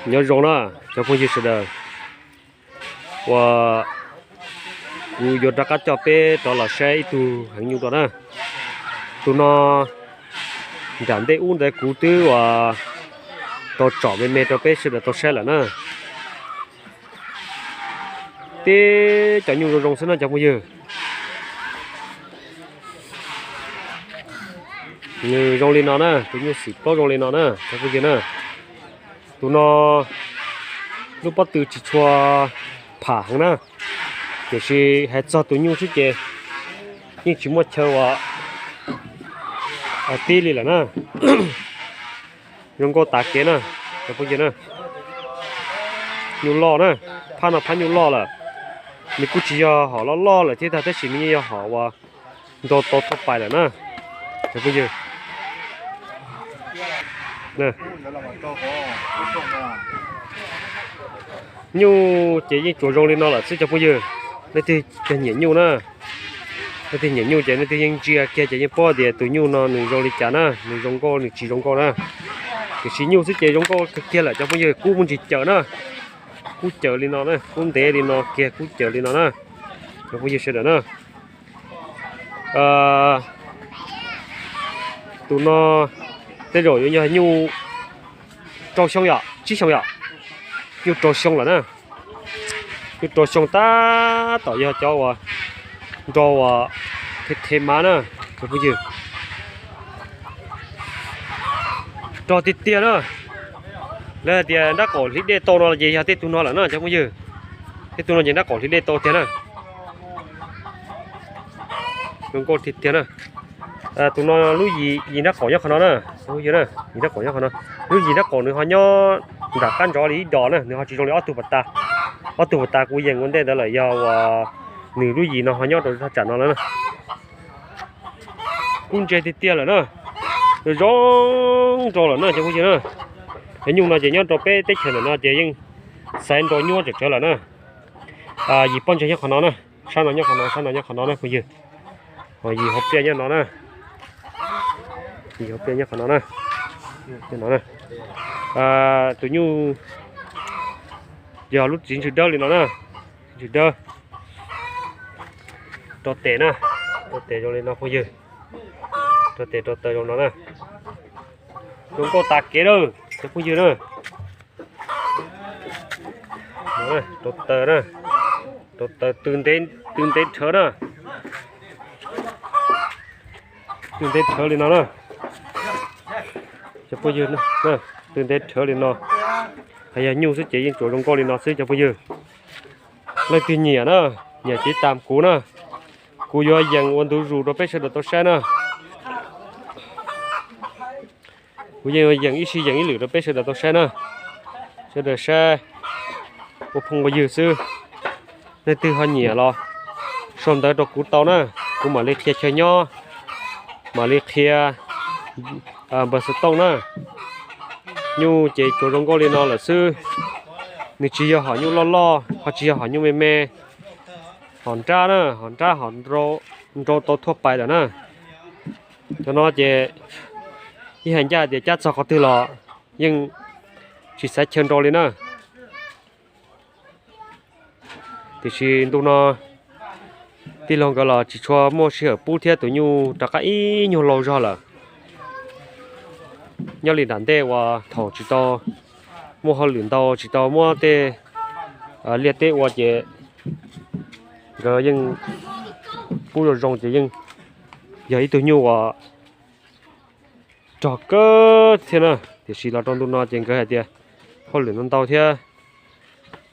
Nyob zoo na cov phooj ywg sawv daws, uas kuv yuav rov qab coj peb rov los saib ib tug heev nyuj dua na. Tus no nram ntej ub ntawd kuv twb uas tau tsom me me rau peb sawv daws tau saib lawm na. Tib cov nyuj zoo zoo xwb na cov phooj ywg. Nws zoo li no na, tus nyuj xim plaub zoo li no na cov phooj ywg na. Tus no lub pob tw tsis tshua pham heev na, tiam sis hais txog tus nyuj xwb ces yeej tsis muaj chaw uas tib li lawm na. Zoo nkauj tas kev na cov phooj ywg na. Nyuj loj na, phab no phab nyuj loj lawm. Nws kuj tsis yog hom loj loj lawm thiab tab sis nws yeej yog hom uas nrau tau thoj pais lawm na cov phooj ywg. Nyuj ces yeej tsuas zoo li no lawm xwb cov phooj ywg. Leej twg nyiam nyuj na, leej twg nyiam nyuj ces leej twg yeej ntsia kiag ces yeej paub tias tus nyuj no nws zoo li cas na, nws zoo nkauj nws tsis zoo nkauj na. Tiam sis nyuj xwb ces zoo nkauj kawg kiag lawm cov phooj ywg. Kub muaj ntsis cawm na, kub cawm li no na, kub ntev li no kiag kub cawm li no na cov phooj ywg sawv daws na. Tus no tej zaum yuav yog nyuj rau xyoo yom, tsib xyoo yom, nyuj rau xyoo lawm na. Nyuj rau xyoo tab tom yog cov uas nrau uas the the mab na cov phooj ywg. Rog tiag tiag na. Lawv hais tias nrab qaum hliv dej tau no ces yog tej tug no lawm na cov phooj ywg. Tej tug no ces nrab qaum hliv dej tau tiag na. Zoo nkauj tiag tiag na. Tus no lub yim, yim nrab qaum nyob qhov no na, yim nrab qaum nyob qhov no. Lub yim nrab qaum nws ho nyob nram qab ntsov li ib dos na, nws ho tsis zoo li ob tug pas tas. Ob tug pas tas kuv yees ua ntej ntawd lawm yog uas nws lub yim no ho nyob rau thaj tsam no lawm na. Kub ntse tiag tiag lawm na. Zoo nrau lawm na cov phooj ywg na. Cov nyuj no ces nyob rau peb teb chaws ntawm no ces yeej xaiv nrau nyuaj tsawm tsawv lawm na. Yim pob ntseg nyob qhov no na, sab no nyob qhov no, sab no nyob qhov no na phooj ywg. Yim hauv pliaj nyob no na. Yim hauv pliaj nyob qhov no na. Tus nyuj yog lub txiv ntswg dawb li no na. Txiv ntswg dawb. Rau tes na, rau tes zoo li no phooj ywg. Rau tes rau taw zoo no na. Zoo nkauj tas kev lawm cov phooj ywg na. Rau taw na, rau taw tw ntev rhawv na. Tw ntev rhawv li no na. Cov phooj ywg, tw ntev rhawv li no. Hais yog nyuj xwb ces yeej tsuas zoo nkauj li no xwb cov phooj ywg. Leej twg nyiam na, nyiam ces tam kuv na, kuv yuav yees ua ntu zus rau peb sawv daws tau saib na. Kuv yeej yees ib sij yees ib lwm rau peb sawv daws tau saib na. Sawv daws saib ua phooj ua ywg xwb. Leej twg ho nyiam los sau ntawv rau kuv tau na, kuv mam li qhia chaw nyob, mam li qhia npawb xov tooj na. Nyuj ces tsuas zoo nkauj li no lawm xwb. Nws tsis yog hom nyuj loj loj, ho tsis yog hom nyuj me me. Hom nrab na, hom nrab hom nrau tau thuaj pais lawm na. Cov no ces ib hais ncaj tias cab txog qhov twg los yeej tsis xaiv chaw nrau li na. Tiam sis ntu no tij laug nkawd los tsis tshua muaj sij hawm pub thiab tus nyuj rov qab ib nyuag laus zog lawm. Nyob li nram ntej uas thaum tsis tau muaj hauj lwm ntau tsis tau muab tej liaj teb ua ces nkawd yeej pub zoo zoo ces yeej yog ib tug nyuj uas rog kawg thiab na. Tiam sis los rau ntu no ces nkawd hais tias hauj lwm no ntau thiab,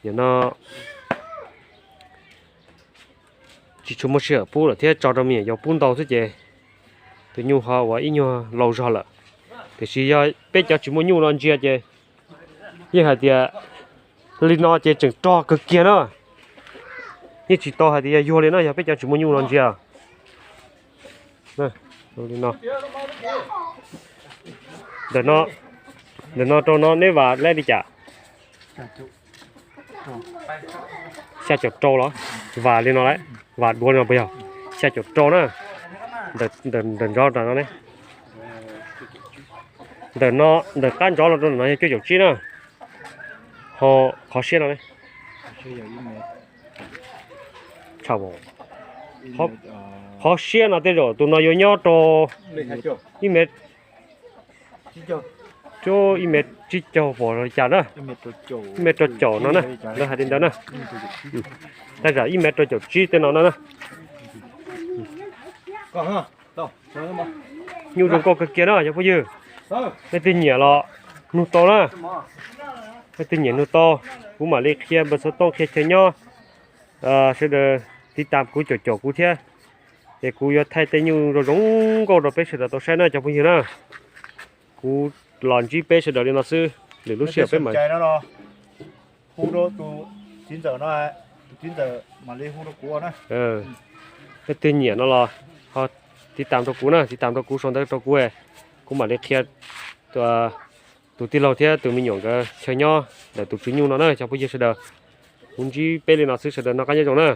nim no tsis tshua muaj sij hawm pub lawm thiab tso rau me nyuam yaus pub ntau xwb ces tus nyuj ho ua ib nyuag laus zog lawm. Tiam sis yog peb cov tsis muaj nyuj no ntsia ces yeej hais tias li no ces tseem rog kawg kiag na. Yeej tsis tau hais tias yog yuag li no yog peb cov tsis muaj nyuj no ntsia. Li no, ntawm no rau no neb vam lab li cas? Xya caum rau los? Vam li no lawm, vam duav li no puas yog? Xya caum rau na. Ntawm ntawm ntawm ntawm no ne, ntawm no, ntawm qab ntawm no rau ntawm no yog cuaj caum tsib na. Qhov siab no, qhov siab no tej zaum tus no yuav nyob rau ib mev, ib mev tsib caug pom li cas na, ib mev rau caum no na, lawv hais li ntawd na. Tej zaum ib mev rau caum tsib tej no no na. Nyuj zoo nkauj kawg kiag na cov phooj ywg. Leej twg nyiam los nug tau na. Leej twg nyiam nug tau, kuv mam li qhia npawb xov tooj qhia chaw nyob. Sawv daws tiv tam kuv caum caum kuv thiab, ces kuv yuav thaij tej nyuj zoo zoo nkauj rau peb sawv daws tau saib na cov phooj ywg na. Kuv los ntsib peb sawv daws li no xwb, lwm lub sij hawm peb mam hu rau tus txiv ntxawm no, tus txiv ntxawm mam li hu rau kuv na. Leej twg nyiam no los ho tiv tam rau kuv na, tiv tam rau kuv sau ntawv rau kuv, kuv mam li qhia tus tij laug thiab tus me nyuam nkawd chaw nyob ntawm tus tswv nyuj no na cov phooj ywg sawv daws. Kuv ntsib peb li no xwb, sawv daws noj qab nyob zoo na.